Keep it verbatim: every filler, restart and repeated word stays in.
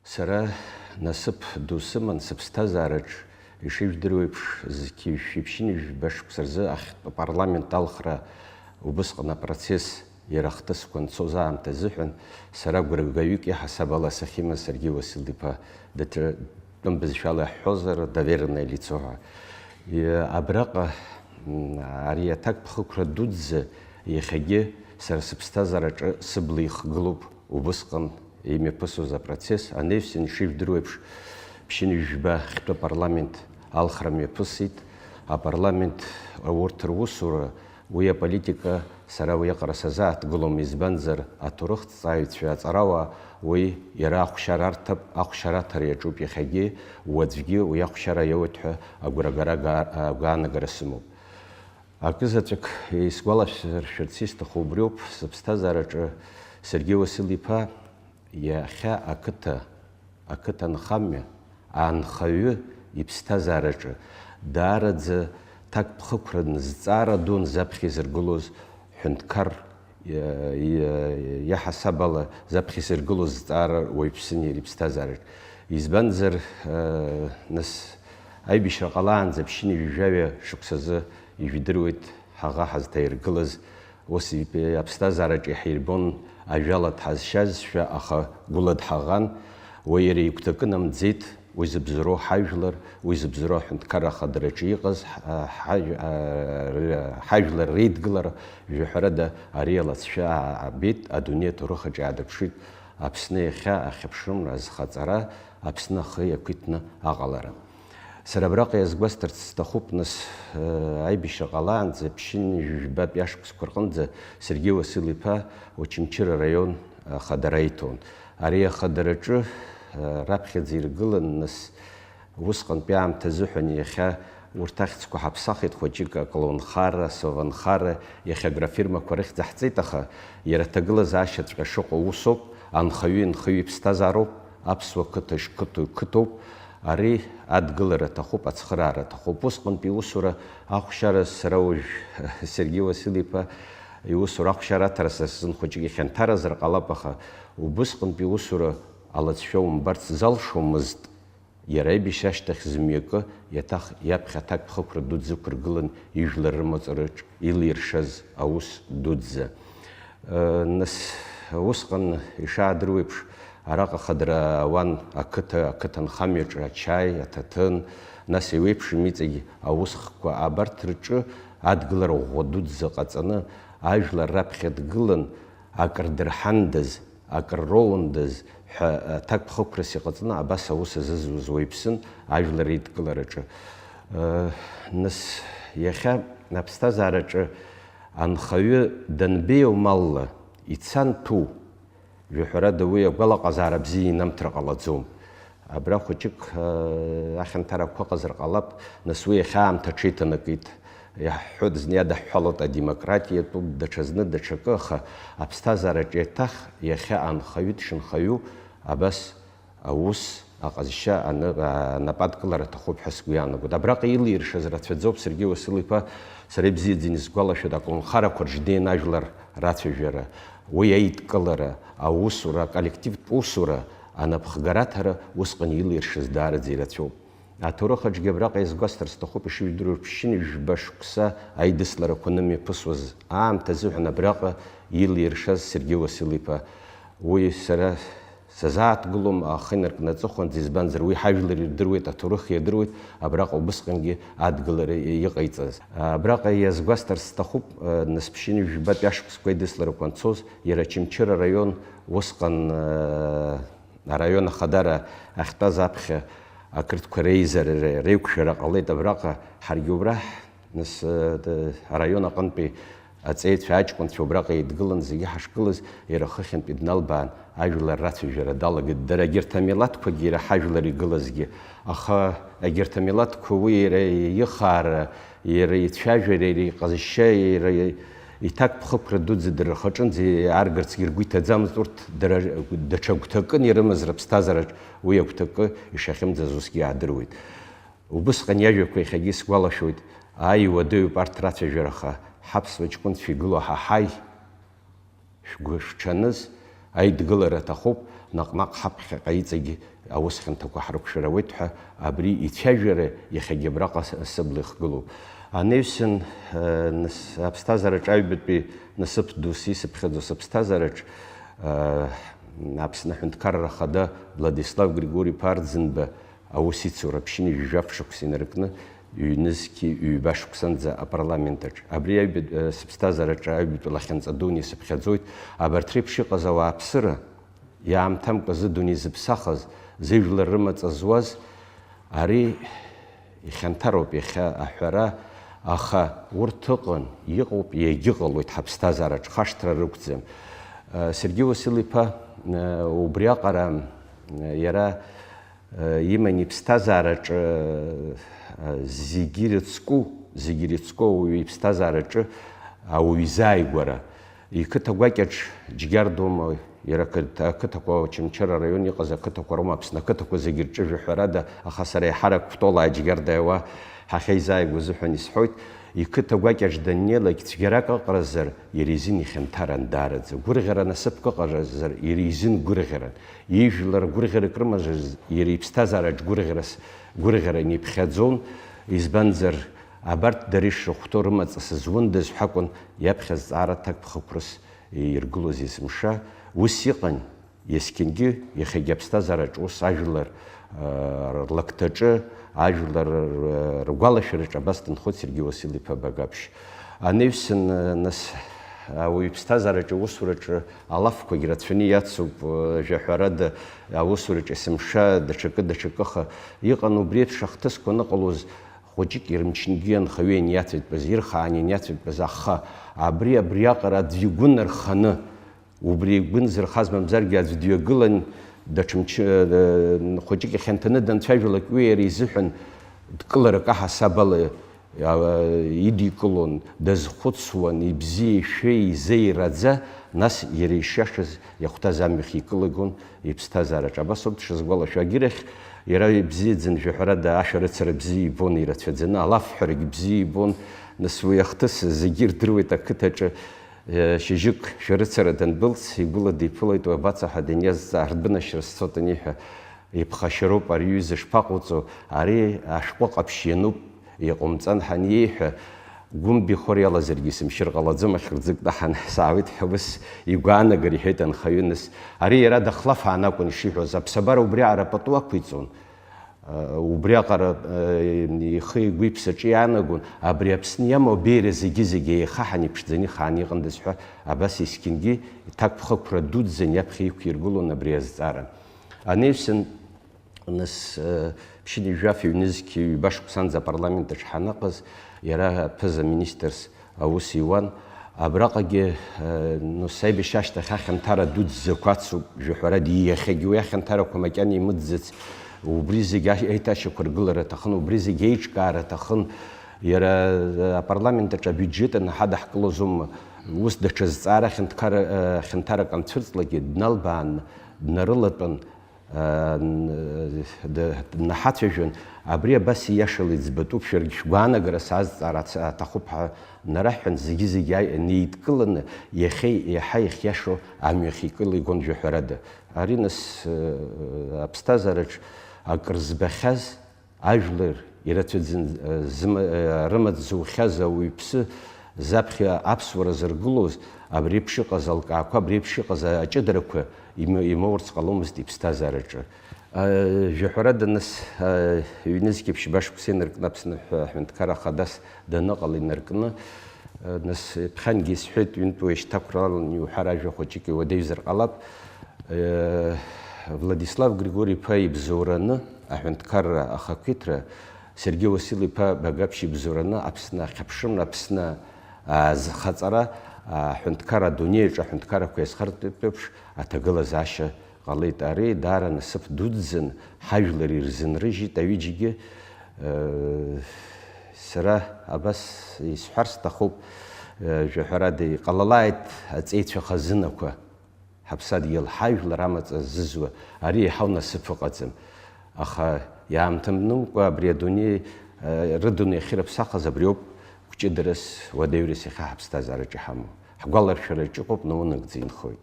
Сара насыԥ ду сыман сыԥсҭазаараҿ, ишыжәдыруеиԥш, зқьи жәшәи ԥшьынҩажәи жәба шықәса рзы ахьтә апарламент алхра убысҟан апроцесс иара ахҭысқәа анцоз аамҭа азыҳәан, сара гәыргаҩык иаҳасаб ала сахьимаз Сергеи Уасил-иԥа даҽа тәым бызшәала иаҳҳәозар, доверенное лицо ҳәа. Иа-, абраҟа, м, ари аҭакԥхықәра дуӡӡа иахьагьы сара сыԥсҭазаараҿы сыбла ихгылоуп. Убысҟан имҩаԥысуаз апроцесс анаҩсан, ишыжәдыруеиԥш, ԥшьынҩажәи жәба хьтәы апарламент алхра мҩаԥысит. Апарламент урҭ русура, уи аполитика сара уиаҟара сазааҭгылом, избанзар, аҭоурыхҭҵааҩцәа, аҵарауаа уи иара ахәшьара арҭап, ахәшьараҭара иаҿуп иахьагьы, уаҵәгьы уи ахәшьара иоуеит ҳәа агәрагара га-, агәаанагара сымоуп. Акызаҵәык исгәалашәыршәарц исҭаху убриоуп, сыԥсҭазаараҿы Сергеи Уасил-иԥа иахьа ақыҭа, ақыҭанхамҩа, анхаҩы иԥсҭазаараҿы даараӡа ҭакԥхықәран, зҵаара дуун заԥхьа изыргылоз ҳәынҭқар иа-, иа-, иаҳасаб ала заԥхьа изыргылоз зҵаара уаҩԥсын иара иԥсҭазаараҿ. Избанзар, э, нас, аибашьра ҟалаанӡа ԥшьынҩажәи жәаҩа шықәсазы ижәдыруеит ҳаӷа ҳазҭаиргылаз, ус итәи аԥсҭазаараҿ иаҳирбон ажәала дҳазшьазшәа, аха гәыла дҳаӷан, уи иара игәҭакы намӡеит, уи зыбзоуроу ҳажәлар, уи зыбзоуроу аҳәынҭқарра ахадараҿы иҟаз ҳа-, ҳажә-, а, р-, ҳажәлар реидгылара, жәаҳәарада, ари алҵшәа аабеит, адунеи аҭоурыхаҿ иаадырԥшит Аԥсны иахьа ахьыԥшымра азхаҵара, Аԥсны ахы иақәиҭны аҟалара. Сара абраҟа иазгәасҭарц сҭахуп, нас, э, аибашьра ҟалаанӡа, ԥшьынҩажәи жәбатәи ашықәсқәа рҟынӡа Сергеи Уасил-иԥа Очамчыра араион ахадара иҭон. Ари ахадараҿы, э, раԥхьаӡа иргылан, нас, усҟантәи аамҭа азыҳәан иахьа урҭ ахьӡқәа ҳаԥсахит, хәыҷык аколнхара, асованхара, иахьа агрофирмақәа рыхьӡ ҳҵеит, аха иара аҭагылазаашьаҵәҟьа шыҟоу усоуп, анхаҩы инхаҩы иԥсҭазаароуп, аԥсуа қыҭа шқыҭоу иқыҭоуп, ари адгылара аҭахуп, ацхыраара аҭахуп. Усҟантәи иусура ахәшьара сара уажә Сергеи Уасил-иԥа иусура ахәшьара аҭара са сзын хәыҷык ихьанҭаразар ҟалап, аха убысҟантәи иусура алҵшәа умбарц залшомызт. Иара аибашьра ашьҭахь зымҩакы иаҭах иаԥхьа аҭакԥхықәра дуӡӡа ықәыргылан ижәлар рымаҵураҿ илиршаз аус дуӡӡа. Э, нас, усҟан ишаадыруеиԥш, араҟа хадара ауан ақыҭа, ақыҭанхамҩаҿы ачаи, аҭаҭын, нас еиуеиԥшым иҵегь аусхкқәа, абарҭ рҿы адгылара ӷәӷәа дуӡӡа ҟаҵаны, ажәлар раԥхьа дгылан, акыр дырҳандаз, акыр роундаз ҳәа аҭакԥхықәрас иҟаҵаны абас аус азызуз уаҩԥсын ажәлар реидкылараҿы. Э, нас, иахьа аԥсҭазаараҿы анхаҩы данбеиоу малла ицан ҭәу, жәаҳәарада, уи агәалаҟазаара бзиа инамҭар ҟалаӡом. Абра хәыҷык, э, ахьанҭарақәа ыҟазар ҟалап, нас уи иахьа аамҭа аҽеиҭанакит. Иаҳҳәоит, зны иадаҳҳәалоит адемократиатәуп, даҽазны даҽакы, аха аԥсҭазаараҿ еиҭах иахьа анхаҩы дшынхаҩу абас аус, аҟазшьа аны-, анапы адкылара аҭахуп ҳәа сгәы иаанагоит. Абраҟа илиршаз рацәаӡоуп, Сергеи Уасил-иԥа, сара ибзиаӡаны исгәалашәоит, аколнхарақәа рҿы днеин ажәлар рацәажәара, уи аидкылара, аусура, аколлективтә усура, анапхгараҭара усҟан илиршаз даараӡа ирацәоуп. Аҭоурых аҿгьы абраҟа иазгәасҭар сҭахуп, ишыжәдыруа, ԥшьынҩажәба шықәса аидысларақәа анымҩаԥысуаз аамҭа азыҳәан абраҟа илиршаз Сергеи Уасил-иԥа. Уи сара сазааҭгылом, ахы инаркны аҵыхәанӡа, избанзар, уи ҳажәлар ирдыруеит, аҭоурых иадыруеит, абраҟа убысҟангьы адгылара иҟаиҵаз. Абраҟа иазгәасҭар сҭахуп, нас, ԥшьынҩажәбатәи ашықәсқәа аидысларақәа анцоз, иара Очамчыра араион усҟан, араион ахадара ахьтәаз аԥхьа ақырҭқәа реизара, ре-, реиқәшәара ҟалеит абраҟа, ҳаргьы убра, нас, э, д-, араион аҟынтәи аҵеицәа, аҷкәынцәа убраҟа еидгылан, зегьы ҳашгылаз, иара хыхьынтәи дналбаан, ажәлар рацәажәара далагеит. Дара егьырҭ амилаҭқәагьы, иара ҳажәлар игылазгьы, аха егьырҭ амилаҭқәа уи иара ихаара, иара ицәажәара, иара иҟазшьа, иара иҭакԥхықәра дуӡӡа дара рхаҿынӡа иааргарцгьы ргәы иҭаӡамызт, урҭ дара даҽа гәҭакын ирымаз рыԥсҭазаараҿ уи агәҭакы ишахьымӡаз усгьы иаадыруеит. Убысҟан иажәақәа иахьагьы сгәалашәоит, ааи, иуадаҩуп арҭ рацәажәара, аха ҳаԥсуа ҷкәынцәа игылоу ҳаҳаи, шәгәы шәҽаныз, аидгылара аҭахуп, Наҟ-наҟ ҳаԥхьаҟа иҵегь аус хьанҭақәа ҳрықәшәар ауеит ҳәа, абри ицәажәара иахьагьы абраҟа с-, сыбла ихгылоуп. Анаҩсан, э, нас, аԥсҭазаараҿ аҩбатәи насыԥ дус исыԥхьаӡо сыԥсҭазаараҿ, э, Аԥсны Аҳәынҭқарра Ахада Владислав Григори-иԥа Арӡынба аус ицура ԥшьынҩажәи жәаф шықәса инаркны, ҩнызқьи ҩба шықәсанӡа апарламент аҿы. Абри аҩбатә, э, сыԥсҭазаараҿы аҩбатәи лахьынҵа дуны исыԥхьаӡоит, абарҭ реиԥш иҟаз ауааԥсыра, иаамҭамкәа зыдунеи зыԥсахыз, зыжәлар рымаҵ зуаз, ари ихьанҭароуп иахьа аҳәара, аха урҭ ыҟан, иҟоуп, иагьыҟалоит ҳаԥсҭазаараҿ, хашҭра рықәӡам. Э, Сергеи Уасил-иԥа, э, убриаҟара, э, иара, э, иман иԥсҭазаараҿы, э, зегьы ирыцку, зегьы ирыцку ауаҩы иԥсҭазаараҿы ауаҩ изааигәара. Иқыҭа гәакьаҿ џьгьардоума, иара ақыҭ-, ақыҭақәа, Очамчыра араион иҟаз ақыҭақәа роума, Аԥсны ақыҭақәа зегьы рҿы жәаҳәарада, аха сара еиҳарак Кәтол ааџьгьарда иауа ҳахьеизааигәоу азыҳәан исҳәоит, иқыҭа гәакьаҿ даннеилак цәгьарак ыҟаразар, иара изын ихьанҭаран даараӡа. Гәырӷьара насыԥк ыҟаразар, иара изын гәырӷьаран. Ижәлар гәырӷьарак рымазар, иара иԥсҭазаараҿ гәырӷьарас, гәырӷьаран иԥхьаӡон, избанзар, абарҭ дара ишрыхәҭоу рымаҵ сызундаз ҳәа акәын иаԥхьа зҵаара ҭакԥхықәрас иргылоз есымша. Ус иҟан, есқьынгьы, иахьагьы аԥсҭазаараҿ ус ажәлар, э, рлакҭаҿы, ажәлар р-, ргәалашәараҿы абас дынхоит Сергеи Уасил-иԥа Багаԥшь. Анаҩсан, э, нас, ауаҩы иԥсҭазаараҿы, аусураҿы алафқәагь рацәаны иацуп, э, жәаҳәарада, аусураҿы есымша даҽакы, даҽакы, аха иҟан убри еиԥш ахҭысқәа аныҟалоз, хәыҷык ирымчынгьы анхаҩы ианиацәажәатәыз, ирхаан ианиацәажәатәыз, аха абри, абриаҟара аӡә игәы нарханы, убри игәы нзырхаз мамзаргьы аӡә дҩагылан, даҽа мчы-, э, хәыҷык ихьанҭаны данцәажәалак, уи иара изыҳәан дкылара каҳасабала, а, идикылон, дазхәыцуан, ибзиа ишәеи изеи раӡа, нас иара ишиашаз иахәҭаз амҩахь икылигон иԥсҭазаараҿы. Абас ауп дшазгәалашәо. Агьырахь иара ибзиаӡан, жәаҳәарада, ашәарыцара бзиа ибон ирацәаӡаны, алафҳәарагь бзиа ибон. Нас уи ахҭыс зегьы ирдыруеит ақыҭаҿы. Шьыжьык шәарыцара данбылц, игәыла диԥылеит, уабацо ҳәа даниазҵаа, ардәынашьра сцот аниҳәа, иԥхашьароуп ари аҩыза шԥаҟауҵо, ари ашәҟәы ҟаԥшь иануп, иҟоумҵан ҳаниеиҳәа, гәымбихор иалазаргьы сымшьыр ҟалаӡом, ахьырӡык даҳан саауеит ҳәа ус игәаанагар, иҳәеит анхаҩы. Нас ари иара дахлафаан акәын ишиҳәоз, аԥсабара убриаҟара пату ақәиҵон. Убриаҟара, э, ихы игәы иԥсаҿы иаанагон, абри Аԥсны иамоу абеиара зегьы-зегьы еихаҳан иԥшӡаны ихааны иҟандаз ҳәа, абас есқьынгьы иҭакԥхықәра дуӡӡан иаԥхьа иқәиргылон абри азҵаара. Анаҩсан, нас, э, ԥшьынҩажәи жәаф ҩнызқь ҩба шықәсанӡа апарламент аҿы ҳаныҟаз, иара ԥыза министрс аус иуан. Абраҟагьы, э, Нусаиб ишьашьҭахь ахьанҭара дуӡӡақәа ацуп, жәаҳәарада, иахьагьы уи ахьанҭарақәа макьана имыӡӡац, убри зегь аи-, аиҭашьақәыргылара аҭахын, убри зегь аиҿкаара аҭахын. Иара, э, апарламент аҿы абиуџьет анаҳадаҳкылозоума, ус даҽа зҵаара хьанҭкара, э, хьанҭарак анцәырҵлакгьы, дналбаан, днарылатәан, д-, днаҳацәажәон, абри абас ииашала иӡбатәуп, шәаргь шәгәаанагара сазҵаар ац-, аҭахуп ҳәа нараҳҳәан, зегьы-зегьы ааи-, неидкыланы, иахьа еиҳа иахьиашоу амҩахь икылигон жәаҳәарада. Ари нас, э, аԥсҭазаараҿ акыр збахьаз, ажәлар ирацәаӡан, э, зыма-, э, рымаҵ зухьаз ауаҩԥсы заԥхьа аԥсуара зыргылоз, абри еиԥш иҟаз алкаақәа, абри еиԥш иҟаз аҷыдарақәа имы-, имоурц ҟаломызт иԥсҭазаараҿы. Э, жәаҳәарада, нас, э, ҩнызқь ԥшьба шықәса инаркны Аԥсны аҳәынҭқарра хадас даныҟала инаркны, э, нас, ԥхьангьы исҳәеит, ҩынтә уи шьҭақәралан иуҳәар ажәа хәыҷык иуадаҩзар ҟалап. Э, Владислав Григори-иԥа ибзоураны аҳәынҭқарра ахақәиҭра Сергеи Уасил-иԥа Багаԥшь ибзоураны Аԥсны ахьыԥшымра, Аԥсны, а, зхаҵара, а, аҳәынҭқарра адунеи аҿы аҳәынҭқаррақәа иазхартәуп еиԥш аҭагылазаашьа ҟалеит. Ари даара насыԥ дуӡӡан, ҳажәлар ирзынрыжьит аҩыџьагьы. Э, сара абас исҳәар сҭахуп, э, жәаҳәарада, иҟалалааит аҵеицәа хазынақәа. Ҳаԥсадгьыл, ҳажәлар амаҵ азызуа, ари еиҳау насыԥ ыҟаӡам. Аха иаамҭамнымкәа абри адунеи, э, рыдунеи ахьырыԥсахыз абриоуп гәҷыдарас, уадаҩрас иахьа ҳаԥсҭазаараҿ иҳамоу. Ҳгәаларшәараҿ иҟоуп, наунагӡа инхоит.